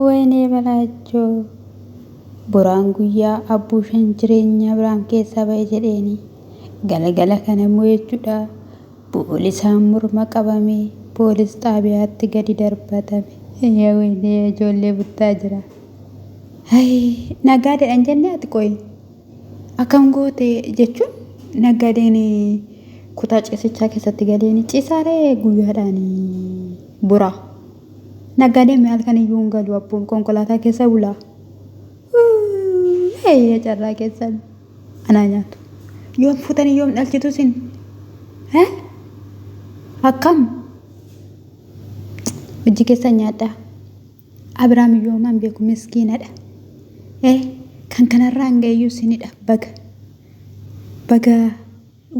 Waynee balaachoo! Boraan guyyaa Abbuushan jireenya Abiraam keessaa ba'e jedheeni. Galgala kana immoo jechuudha poolisaan morma qabamee poolis xaabiyaatti gadi darbatame. Yaa waynee ijoollee buttaa jira. Hayi naggaadedha hin jennee ati qoyi. Akkam goote jechuun naggaadeen kutaa ciisichaa keessatti galeen ciisaaree guyyaadhaan buraa. Naggaadeen mee halkan iyyuu hin galu abboon konkolaataa keessa bula. Eeyya carraa keessan anaa nyaatu. Yoom fuutanii yoom dhalchitu isin? Akkam? Hojii keessan nyaadhaa. Abiraam yooman beeku miskiinadha. Kan kanarraan ga'eyyuu isinidha baga. Baga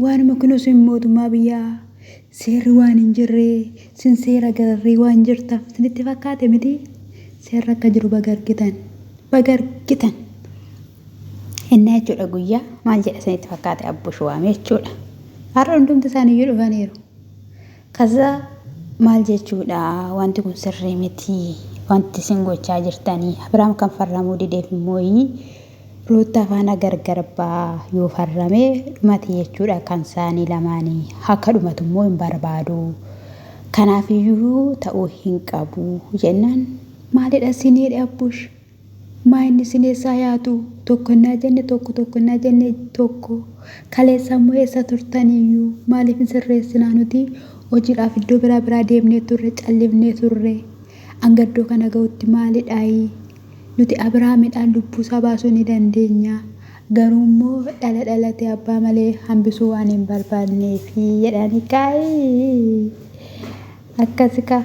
Waanuma kunoo sin mootummaa biyyaa seerri waan hin jirree sin seera gararree waan jirtan sinitti fakkaate miti seerri akka jiru baga argitan baga argitan innaa jechuudha guyyaa maal jedha sinitti fakkaate abbush waame jechuudha har'a hundumti isaaniiyyuu dhufaniiru kaza maal jechuudha wanti kun sirrii miti wanti isin gochaa jirtanii abiraam kan farramuu dideef immoo Ruuttaa faana gargar ba'a yoo farrame dhumate jechuudha kan saanii lamaanii akka dhumatu immoo hin barbaadu kanaafiyyuu ta'uu hin qabu jennaan maalidha siin jedhe abbush maa inni sin eessaa yaatu tokko innaa jenne tokko tokko innaa jenne tokko kaleessa immoo eessa turtaniyyuu maaliif hin sirreessinaa nuti hojiidhaaf iddoo biraa biraa deemnee turre callifnee turre hanga iddoo kana ga'utti maalidhaayii Nuti Abrahaamidhaan lubbuusaa baasuu ni dandeenya, garuummoo dhala dhalate abbaa malee hambisuu waan hin barbaadneefi jedhani kaayii. Akkasi kaa.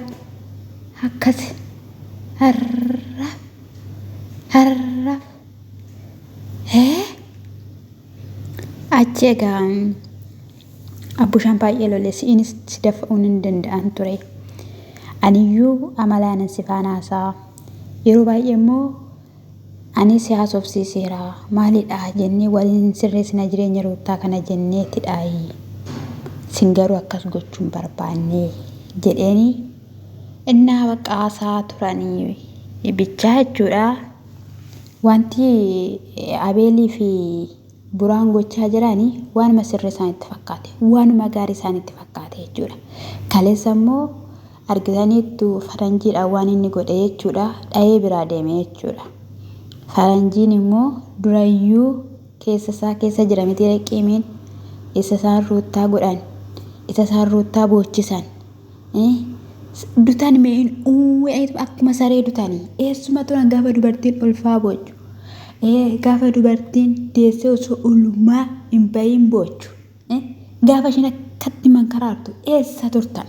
Akkasi. Harraaf. Harraaf. Hee? Achi egaa Abbushaan baay'ee lole si'iinis si dafa'uun hin danda'an ture. Aniyyuu amalaanan si faana haasa'a. Yeroo baay'ee immoo ani si haasofsiiseera maalidha jennee waliin sirreessina jireenya ruuttaa kana jenneetidhaayi. Sin garuu akkas gochuu hin barbaanne jedheeni innaa bakka haasaa turanii bichaa jechuudha. Wanti Abeelii fi Buraan gochaa jirani waanuma sirrii isaanitti fakkaate, waanuma gaarii isaanitti fakkaate jechuudha. Kaleessa immoo argitaniittu faranjiidhaan waan inni godhe jechuudha. Dhahee biraa deeme jechuudha. Faranjiin immoo durayyuu keessa isaa keessa jira miti qiimiin isa isaan ruuttaa godhan, isa isaan ruuttaa boochisan. Dutan mee hin uwwee akkuma saree dutanii eessuma turan gaafa dubartiin ulfaa boochu. Gaafa dubartiin deessee osoo ulmaa hin bahin boochu. Gaafa isheen akkatti mankaraartu eessa turtan?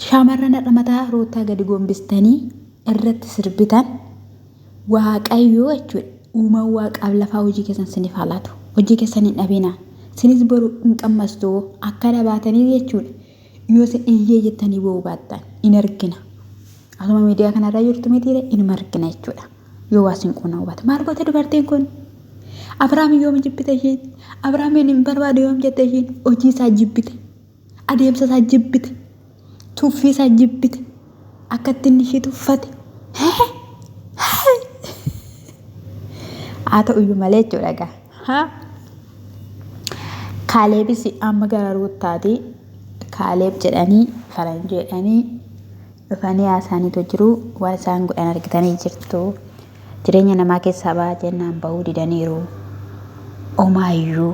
Shamarran har'a mataa ruutaa gadi gombistanii irratti sirbitan waaqayyoo jechuudha. Uumaan waaqaaf lafaa hojii keessan siniif haa laatu. Hojii keessan hin dhabinaa. Sinis boru hin qammastu akkana baatanii jechuudha. Yoo isin iyyee jettanii boo'uu baattan in argina. Asuma miidiyaa kanarra jirtu mitiire inuma argina jechuudha. Yoo waa sin quunnamuu baate. Maal goote dubartiin kun? Abiraam yoom jibbite ishiin? Abiraamiin hin barbaadu yoom jette ishiin? Hojii isaa jibbite. Adeemsa isaa jibbite. Tuffii isaa jibbite. Akka itti inni ishii tuffate. Haa ta'uyyuu malee jechuudha egaa. Haa. Kaaleebis amma gara Ruuttaati. Kaaleeb jedhanii faranjii jedhanii dhufanii haasaaniitu jiru. Waan isaan godhan argitanii jirtu. Jireenya namaa keessaa ba'aa jennaan ba'uu didaniiru. Omaayyuu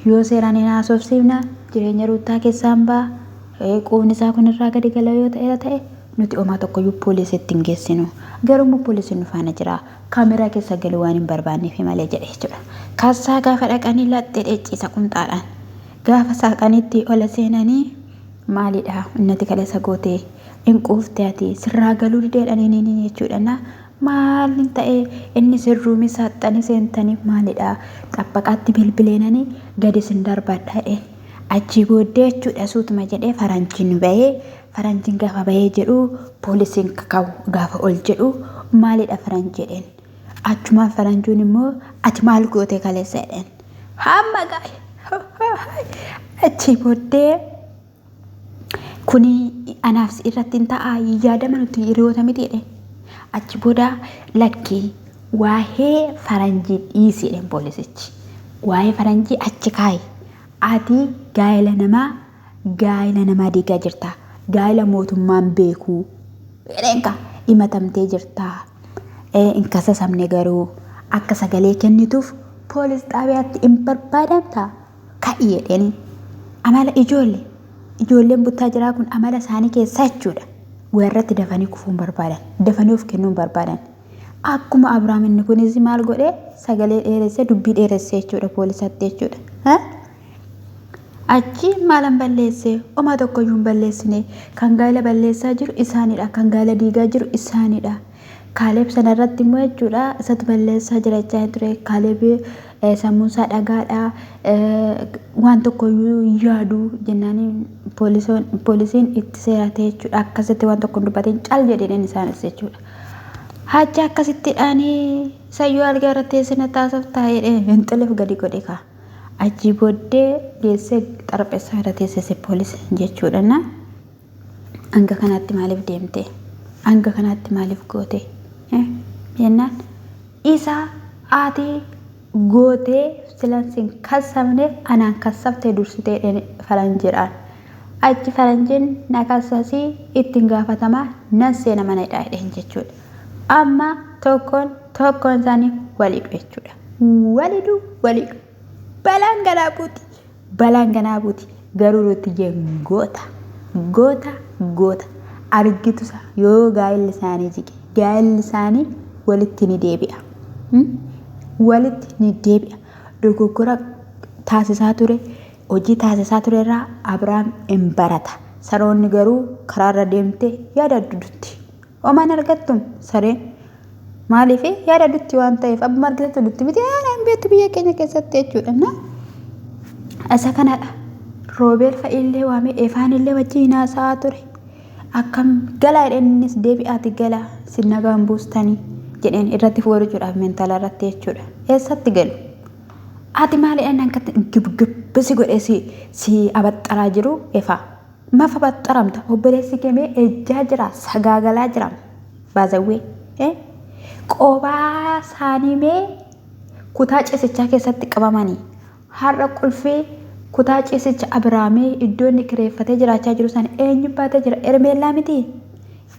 yoo seeraan hin haasofsiifna jireenya Ruuttaa keessaan ba'a. Quufni isaa kun irraa gadi gala yoo ta'eera ta'e nuti omaa tokkoyyuu poolisiitti hin geessinu. Garuu immoo poolisiin nu faana jira. Kaameraa keessa galuu waan hin barbaanneefi malee jedhe jechuudha. Kassaa gaafa dhaqanii laxxee dheecciisa qumxaadhaan. Gaafa saaqanitti ola seenanii maalidha innati kaleessa gootee hin quufte ati sirraa galuu dideedhanii ni jechuudha. Na maal hin ta'e inni sirruumii saaxxanii seentanii maalidha xabbaqaatti bilbileenanii gadi sin darbadha jedheen. Achii booddee jechuudha suutuma jedhee faranjiin bahee faranjiin gaafa bahee jedhu poolisiin kakawu gaafa ol jedhu maalidha faranji jedheen. Achumaan faranjuun immoo ati maal goote kaleessa jedheen. Hamma gaa'e achii booddee kuni anaaf si irratti hin ta'a yaadama nuti hiriyoota miti jedheen. Achi booda lakkii waa'ee faranjii dhiisi jedheen poolisichi. Waa'ee faranjii achi kaa'i. Ati gaa'ela namaa gaa'ela namaa diigaa jirta. Gaa'ela mootummaan beeku. Jedheen kaa himatamtee jirta. Hin kasasamne garuu akka sagalee kennituuf poolis xaabiyaatti hin barbaadamta. Ka'i jedheeni. Amala ijoolle ijoolleen buttaa jiraa kun amala isaanii keessaa jechuudha. Warratti dafanii kufuu hin barbaadan. Dafanii of kennuu hin barbaadan. Akkuma Abiraam inni kunis maal godhee sagalee dheeressee dubbii dheeressee jechuudha poolisatti jechuudha. Achi maalan balleesse? Homaa tokkoyyuu hin balleessine. Kan gaa'ela balleessaa jiru isaanidha. Kan gaa'ela diigaa jiru isaanidha. Kaaleeb sana irratti immoo jechuudha isatu balleessaa jira jechaa hin ture. Kaaleeb sammuun isaa dhagaadha. Waan tokkoyyuu hin yaadu jennaan poolisiin itti seerate jechuudha. Akkasitti waan tokko hin dubbatin cal jedheen isaanis jechuudha. Hacha akkasittidhaan sayyoo algaa irratti teessina taasiftaa jedhee hin xilif gadi godhe kaa. Achii booddee geessee xarapheessaa irra teessise poolisiin jechuudha. Na hanga kanaatti maaliif deemte? Hanga kanaatti maaliif goote? Jennaan isa ati gootee silan sin kassabneef anaan kassabtee dursitee jedheen faranjiidhaan. Achi faranjiin na kassasii ittiin gaafatamaa nan seena mana hidhaa jedheen jechuudha. Amma tokkoon tokkoon isaanii walidhu jechuudha. Walidhu walidhu. Balaan ganaa buuti. Balaan ganaa buuti. Garuu Ruutiyyeen goota. Goota goota. Argitusa yoo gaa'elli isaanii jige gaa'elli isaanii walitti ni deebi'a. Walitti ni deebi'a. Dogoggora taasisaa ture hojii taasisaa ture irraa Abiraam hin barata. Saroonni garuu karaarra deemte yaada dudutti. Homaa hin argattum sareen. Maaliif yaada dutti waan ta'eef abbuma argitetti dutti miti yaada hin beektu biyya keenya keessatti jechuudha. Na isa kanadha. Roobeel fa'illee waamee Eefaanillee wajjin haasa'aa ture. Akkam galaa jedheen innis deebi'aati galaa sin nagaan buustanii jedheen irratti fuudhuudhaaf meentaala irratti jechuudha. Eessatti galu? Ati maali jedhan akkatti gibgib si godhee si si abaxxaraa jiru Efaa. Maaf abaxxaramta? Obboleessi kee mee ejjaa jira sagaagalaa jira baazawwee. Qobaa isaanii mee kutaa ciisichaa keessatti qabamanii har'a qulfii kutaa ciisicha Abiraamii iddoo inni kireeffatee jiraachaa jiru sana eenyu baatee jira? Ermeellaa miti?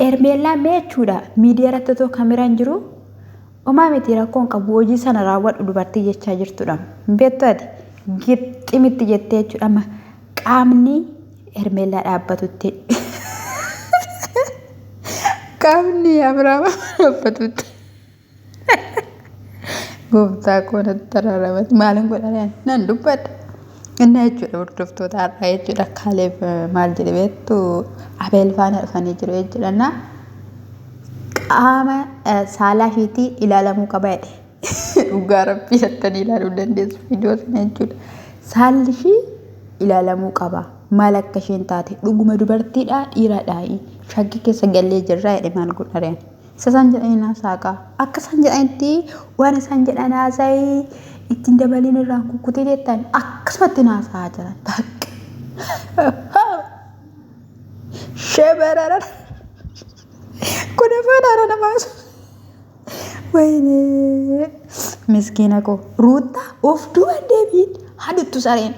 Ermeellaa mee jechuudha miidiyaa irratti otoo kameraan jiru Homaa miti rakkoo hin qabu hojii sana raawwadhu dubartii jechaa jirtudha. Hin beektu ati gixximitti jettee jechuudha amma qaamni Hermeellaa dhaabbatutti. Qaamni Abiraam dhaabbatutti. Gooftaa koo natti araaramati maalin godha nan dubbadha. Inni jechuudha hordoftoota har'aa jechuudha Kaaleeb maal jedhe beektu Abeel faana dhufanii jiru jechuudha. Qaama saalaa ishiitii ilaalamuu qaba jedhe. Dhugaa rabbii jettanii ilaaluu dandeessu viidiyoo sana jechuudha. Saalli ishii ilaalamuu qaba. Maal akka isheen taate dhuguma dubartiidhaa dhiiradhaa shakkii keessa gallee jirraa jedhe maal godha reen. Isa isaan jedhanii naasaaqa. Akka isaan jedhanitti waan isaan jedhan haasa'ii ittiin dabaliin irraan kukkutii jettan akkasumatti naasa'aa jiran. Bakka. Sheberara. Kun afaan haaraa namaa Wayinee miskiina koo ruutta of duuba hin deebiin haduttu sareen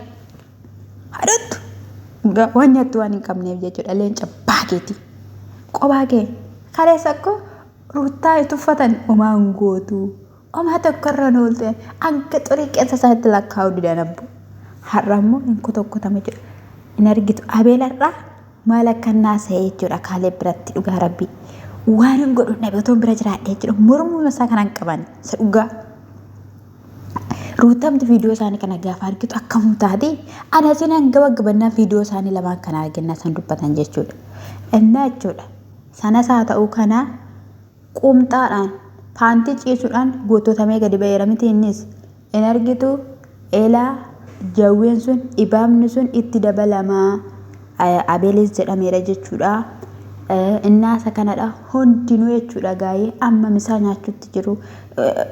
haduttu waan nyaattu waan hin qabneef jechuudha leenca baakeeti qobaa kee kaleessa akkoo ruuttaa tuffatan omaan gootu Homaa tokko irra hin oolte hanga xurii qeensa isaatti lakkaa'uu didan abbo. Har'a immoo hin kotokkotama jedha. Hin argitu Abeel har'a maal akka inni haasa'e jechuudha Kaaleeb biratti dhugaa rabbii. Waan hin godhu dhabe otoo bira jiraadhe jechuudha mormuma isaa kanan qaban isa dhugaa. Ruutamti viidiyoo isaanii kana gaafa argitu akkam taate ana isin hanga gaggabannaa viidiyoo isaanii lamaan kana argannaa isaan dubbatan jechuudha. Innaa jechuudha. Sanas haa ta'u kana Qumxaadhaan, paantii ciisuudhaan guuttotamee gadi ba'eera miti innis? In argitu, elaa, jawween sun, ibaabni sun itti dabalama. Abeelis jedhameera jechuudha. Innaa isa kanadha hundinuu jechuudha gaa'ee amma misaa nyaachuutti jiru.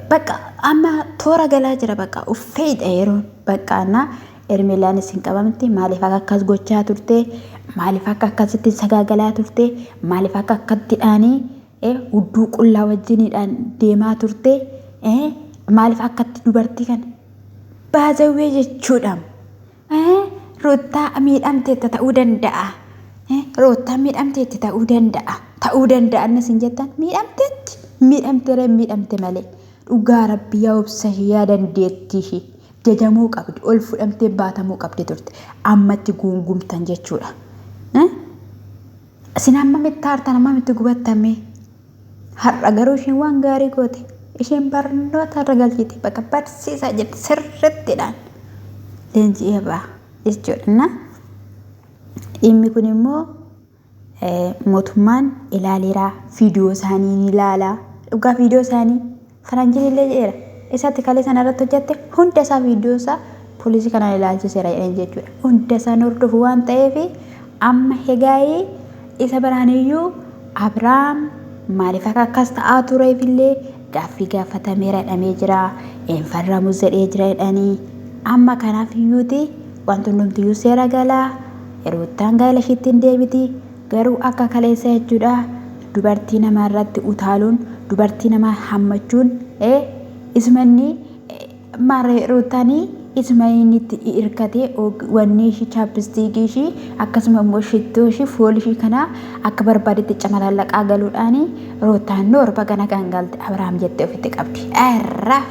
Bakka amma toora galaa jira bakka uffeedha yeroon bakka innaa Ermeelaanis hin qabamti maaliif akka akkas gochaa turte maaliif akka akkasitti sagaagalaa turte maaliif akka akkatti dhaanii Hudduu qullaa wajjiniidhaan deemaa turte. Maaliif akkatti dubartii kana baazawwee jechuudha. Ruuttaa miidhamteetta ta'uu danda'a. Ruuttaa miidhamteetti ta'uu danda'a. Ta'uu danda'a innis hin jettan miidhamteetti. Miidhamteera miidhamte malee. Dhugaa rabbi yaa obsa ishii yaa dandeettii ishii. Jajamuu qabdi ol fudhamtee baatamuu qabdi turte. Ammatti guungumtan jechuudha. Isin hammamitti aartan hammamitti gubattan mee? Har'a garuu isheen waan gaarii goote. Isheen barnoota irra galchite bakka barsiisaa jirti sirrittidhaan leenji'ee ba'a jechuudha. Na dhimmi kun immoo mootummaan ilaaleera viidiyoo isaanii ni ilaala. Dhugaa viidiyoo isaanii faranjiin illee jedheera. Isatti kalee sana irratti hojjette hunda isaa viidiyoo isaa poolisii kanaan ilaalchiseera jedhan jechuudha. Hunda isaan hordofu waan ta'eef amma hegaayii isa biraaniyyuu Abrahaam maaliif akka akkas ta'aa tureefillee gaaffii gaafatameera jedhamee jira. Hin farramus jedhee jira jedhanii. Amma kanaaf iyyuuti wanti hundumtiyyuu seera gala. Ruuttaan gaa'ela ishiitti hin deebiti. Garuu akka kaleessa jechuudha dubartii namaa irratti utaaluun dubartii namaa hammachuun isuma inni Maarree Ruutaanii isuma inni itti hirkatee wanni ishii chaappistiikii ishii akkasuma immoo shittoo ishii fool ishii kana akka barbaadetti camalallaqaa galuudhaan Ruutaan noor baga nagaan galte Abrahaam jettee ofitti qabdi. Irraa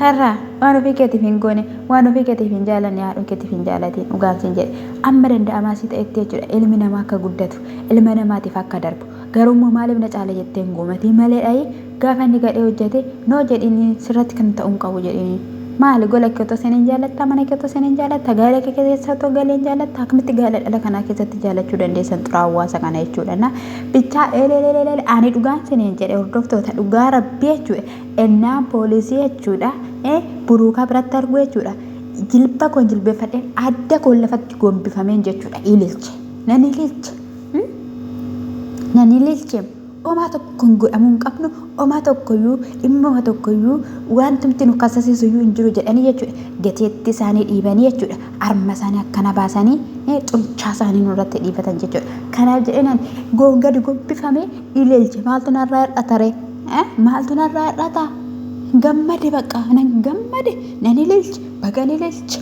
irraa waan ofii keetiif hin goone waan ofii keetiif hin jaalanne haadha keetiif hin jaalatiin dhugaan siin jedhe amma danda'amaa si ta'etti jechuudha ilmi namaa akka guddatu ilma namaatiif akka darbu garuu immoo maaliif na caala jettee hin goomatii malee dhayi Gaafa inni gadhee hojjate no jedhiini sirratti kan ta'uu hin qabu jedhiini. Maali gola kee otoo seenee hin jaalattaa mana kee otoo seenee hin jaalattaa gaa'ela kee keessa otoo galee hin jaalattaa akkamitti gaa'ela dhala kanaa keessatti jaalachuu dandeessan xuraa hawaasa kana jechuudha na bichaa elelelele ani dhugaan siniin jedhe hordoftoota dhugaa rabbii jechuudha ennaan poolisii jechuudha buruukaa biratti arguu jechuudha jilba koon jilbeeffadheen adda koon lafatti gombifameen jechuudha ililche nan ililche nan ililche. Homaa tokko hin godhamuu hin qabnu, homaa tokkoyyuu, dhimmuma tokkoyyuu, wantumti nu kassasiisuyyuu hin jiru jedhanii jechuudha. Gateettii isaanii dhiibanii jechuudha. Harma isaanii akkana baasanii xunchaa isaanii nurratti dhiibatan jechuudha. Kanaaf jedheen ani gadi gombifamee ililche. Maaltu narraa hir'ata ree? Maaltu narraa hir'ata? Gammade bakka nan gammade nan ililche bagan ililche.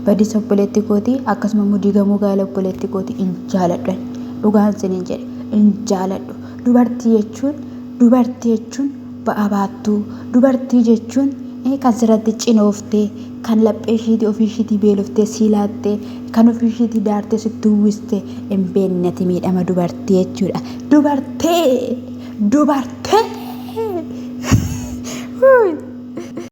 Badisa obboleetti kootii akkasuma immoo diigamuu gaa'ela obboleetti kootii hin jaaladhu. Dhugaan isiniin jedhe. hin jaaladhu. Dubartii jechuun dubartii jechuun ba'a baattuu, dubartii jechuun kan sirratti cinooftee, kan laphee ishiitii ofii ishiitii beeloftee sii laattee, kan ofii ishiitii daartee sitti uwwiste hin beekneti miidhama dubartii jechuudha. Dubartii! Dubartii!